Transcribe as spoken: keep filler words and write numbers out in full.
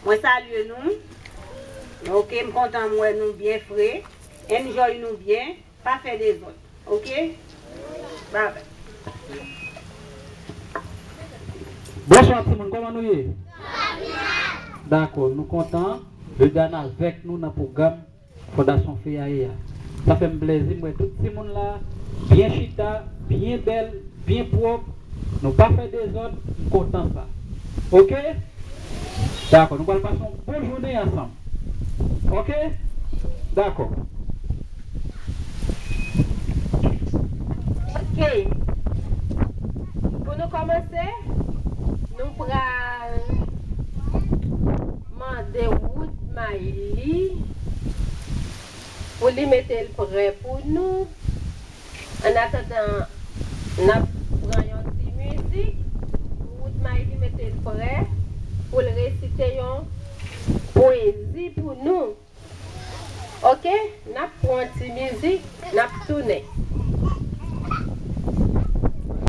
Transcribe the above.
Mwen salye nou. Ok, m kontan m wè nou byen fre. Enjoy nou byen. Pa fè dezòd. Ok? Bye bye. Bonswa timoun, kòman nou ye? Dakò, nou kontan. Jodi a n avèk nou nan pwogram Fondasyon Feyaye a. Sa fè m plezi, m wè tout timoun la, byen chita, byen bèl, byen pwòp. Nou pa fè dezòd, m kontan sa. Ok? Dakò, nou pral pase yon bon jounen ansanm. Ok? Dakò. Ok. Pou nou kòmanse, nou pral mande Wood Mayli pou li mete l prè pou nou. Annatandan, n ap pran yon ti mizik pou Wood Mayli mete l prè pou l resite yon pwezi pou nou. Ok? N ap pran yon ti mizik, n ap tounen.